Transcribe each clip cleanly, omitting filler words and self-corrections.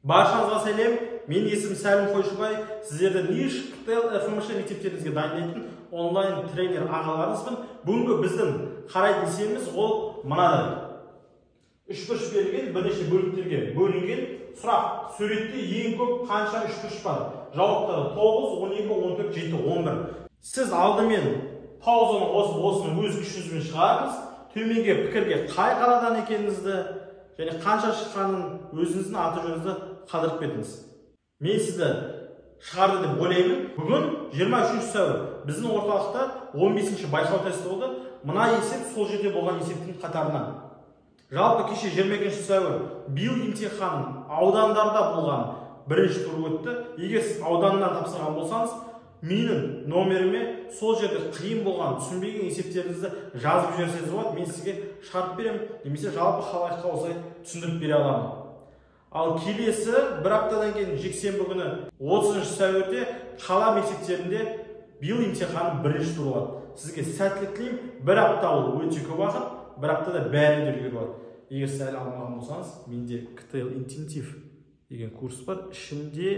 Баршаңызға сәлем, мен есімім Сәлім Қойшыбай, сіздерді НИШ, КТЛ, ФМШ мектептеріңізге дайындайтын онлайн тренер ағаларыңызбын. Бүгінгі біздің қарайтын есебіміз ол мынадай. Үшбұрыш берілген, бірнеше бөліктерге бөлінген. Сұрақ: суретте ең көп қанша үшбұрыш бар? Жауаптары 9, 12, 14, 7, 11. Сіз алдымен паузаны қосып, осыны өз күшіңізбен шығарыңыз. Төменге пікірге қай қаладан екеніңізді және қанша шыққанын, өзіңіздің аты жөніңізді қалдырып кетіңіз. Мен сізді шығарды деп ойлаймын. Бүгін 23 сәуір. Біздің орталықта 15-ші байқау тесті болды. Мына есеп сол жерде болған есептің қатарынан. Жалпы кеше 22 сәуір биыл емтихан аудандарда болған бірінші тур өтті. Егер сіз ауданнан тапсырған болсаңыз, менің номеріме сол жерде қиын болған, түсінбеген есептеріңізді жазып жіберсеңіз болады. Мен сізге шығарып беремін, немесе жалпы халыққа осылай түсіндіріп бере аламын. Ал келесі бір аптадан кейін жексенбі күні 30 сәуірде қала мектептерінде биыл емтиханның бірінші туры болады. Сізге сәттілік тілеймін. Бір апта ол өте көп уақыт, бір аптада бәрі де үлгеріп алады. Егер сіз әлі алмаған болсаңыз, менде КТЛ интенсив деген курс бар. Ішінде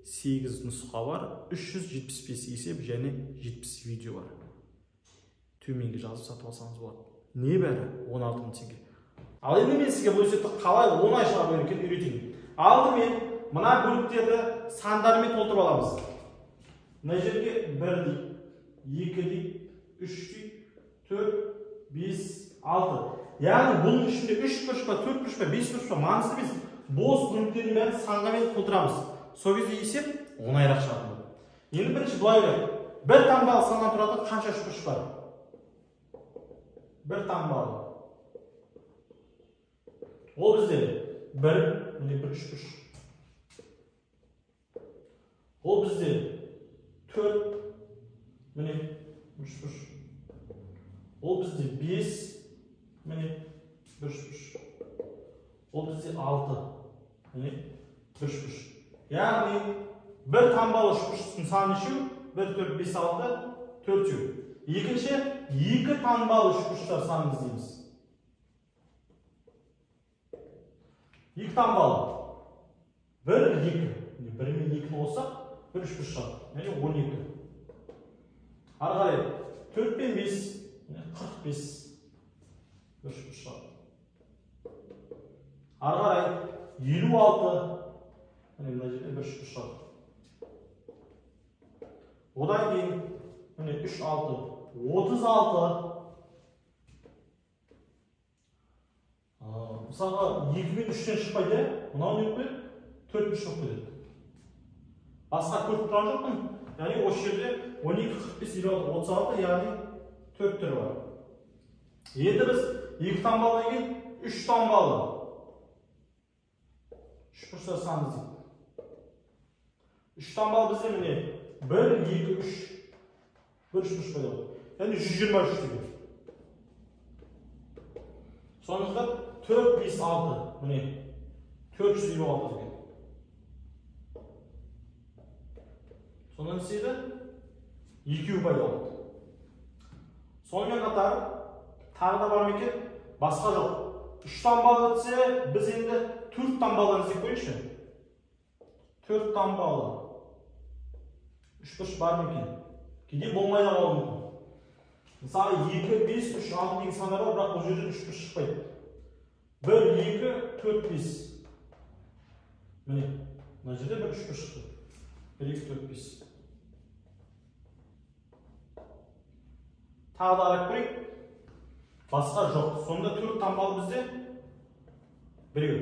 8 нұсқа бар, 375 есеп және 70 видео бар. Төменге жазып сатып алсаңыз болады. Небәрі 16 мың теңге. Ал енді мен сізге бұл есепті қалай оңай шығару керек екенін үйретейін. Алдымен мына бөліктерді сандармен толтырып аламыз. Мына жерге 1 дейік, 2 дейік, 3 дейік, 4, 5, 6. Яғни бұның ішінде 3 бұрыш па, 4 бұрыш па, 5 бұрыш па маңызды емес. Бос бөліктердің бәрін сандармен толтырамыз. Сол кезде есеп оңайырақ шығатын болады. Енді бірінші былай ойлайық. Бір таңбалы саннан тұратын қанша үшбұрыш бар? Бір таңбалы. Ол бізде 1, міне бір үшбұрыш. Ол бізде 4, міне үшбұрыш. Ол бізде 5, міне бір үшбұрыш. Ол бізде 6, міне бір үшбұрыш. Яғни бір таңбалы үшбұрыштың саны нешеу? 1, 4, 5, 6, 4. Екінші, екі таңбалы үшбұрыштар санын іздейміз. Екі таңбалы. 1, 2. 1 мен 2-ні қоссақ, бір үшбұрыш шығады. Яғни 12. Ары қарай 4 пен 5, 45. Бір үшбұрыш шығады. Ары қарай 56. Міне мына жерде бір үшбұрыш шығады. Одан кейін міне 3, 6, 36. Мысалға 2 мен 3-тен шықпайды, мынау не болып кетеді? 4 3 болып кетеді. Басқа көріп тұрған жоқпын. Яғни осы жерде 12, 45, 56, 36, яғни 4 түрі бар. Енді біз 2 таңбалыдан кейін 3 таңбалы үшбұрыштар санын іздейік. 3 таңбалы бізде міне 1, 2, 3. Бір үшбұрыш пайда болды. Яғни 123 деген. Сондықтан 4, 5, 6. Міне 456 деген. Сонан істейді, екеуі пайда болды. Сонымен қатар тағы да бар ма екен? Басқа жоқ. 3 таңбалы бітсе, біз енді 4 таңбалыдан іздеп көрейікші. 4 таңбалы үшбұрыш бар ма екен? Кейде болмай да қалуы мүмкін. Мысалы 2, 5, 3, 6 деген сандар бар, бірақ бұл жерден үшбұрыш шықпайды. 1, 2, 4, 5. Міне, мына жерде бір үшбұрыш шықты. 1, 2, 4, 5. Тағы да қарап көрейік. Басқа жоқ. Сонда 4 таңбалы бізде біреу.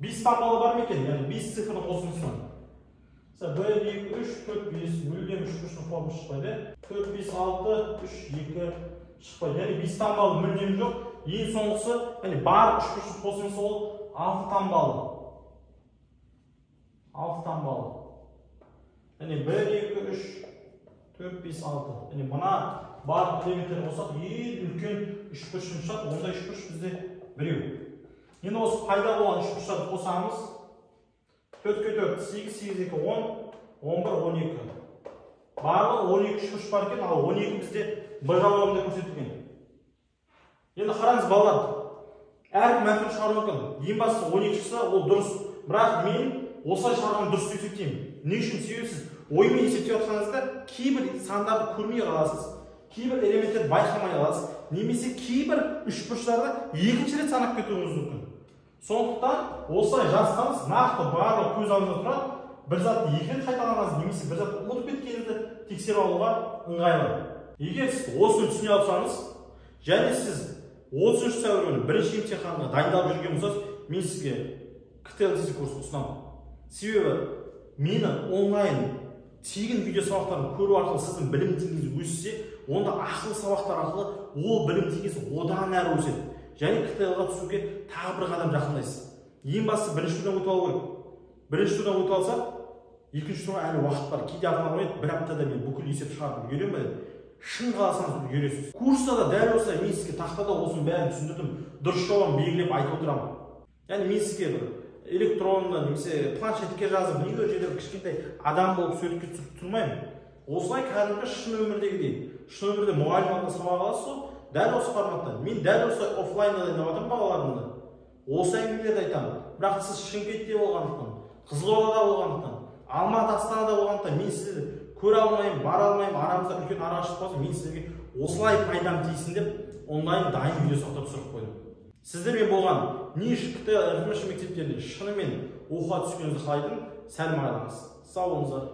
5 таңбалы бар ма екен? Яғни 5 цифрдің қосындысынан. Мысалы 1, 2, 3, 4, 5, мүлдем үшбұрыштың формасы шықпайды. 4, 5, 6, 3, 2 шықпайды. Яғни 5 таңбалы мүлдем жоқ. Ең соңғысы, яғни бар үшбұрыштың қосындысы ол 6 таңбалы. 6 таңбалы. Яғни 1, 2, 3, 4, 5, 6. Яғни мына бар элементтерін қоссақ, ең үлкен үшбұрышын шығады. Ондай үшбұрыш бізде біреу. Енді осы пайда болған үшбұрыштарды қосамыз. 4-ке 4, 8, 8, 2, 10, 11, 12. Барлығы 12 үшбұрыш бар екен, ал 12 бізде Б жауабында көрсетілген. Енді қараңыз балалар, Әркім әртүрлі шығаруы мүмкін. Ең бастысы 12 шықса, ол дұрыс. Бірақ мен осылай шығарған дұрыс деп есептеймін. Не үшін? Себебі сіз оймен есептеп жатқаныңызда кейбір сандарды көрмей қаласыз, кейбір элементтерді байқамай қаласыз, немесе кейбір үшбұрыштарды екінші рет санап кетуіңіз мүмкін. Сондықтан осылай жазсаңыз, нақты барлығы көз алдыңызда тұрады. Бір затты екі рет қайталағаныңыз немесе бір затты ұмытып кеткеніңізді тексеріп алуға ыңғайлы. Егер сіз осыны түсіне алсаңыз, және сіз 30 сәуір күні бірінші емтиханға дайындалып жүрген болсаңыз, мен сізге КТЛ курсын ұсынамын. Себебі мені онлайн тегін видео сабақтарын көру арқылы сіздің білім деңгейіңіз өссе, онда ақылы сабақтар арқылы ол білім деңгейіңіз одан әрі өседі. Және КТЛ-ға түсуге тағы бір қадам жақындайсыз. Ең бастысы бірінші турдан өтіп алу керек. Бірінші турдан өтіп алсақ, екінші турға әлі уақыт бар. Кейде ата-аналар ойлайды, бір аптада мен бүкіл есеп шығарып үлгеремін бе деп. Шын қаласаңыз үлгересіз. Курста да дәл осылай мен сізге тақтада осының бәрін түсіндірдім, дұрыс жауабын белгілеп айтып отырамын. Яғни мен сізге бір электронды немесе планшетке жазып, неге жерде кішкентай адам болып суретке түсіріп тұрмаймын. Осылай кәдімгі шын өмірдегідей, шын өмірде мұғалім алдында сабақ аласыз ғой, дәл осы форматта. Мен дәл осылай офлайнда дайындап жатырмын балаларымды. Осы әңгімелерді айтамын. Бірақ сіз Шымкентте болғандықтан, Қызылордада болғандықтан, Алматы, Астанада болғандықтан мен сізді көре алмаймын, бара алмаймын, арамызда үлкен арақашықтық болса, мен сіздерге осылай пайдам тисін деп онлайн дайын видео сабақтар түсіріп қойдым. Сіздермен болған НИШ, КТЛ, РФМШ мектептерінде шынымен оқуға түскеніңізді қалайтын. Сәлем ағайларыңыз. Сау болыңыздар.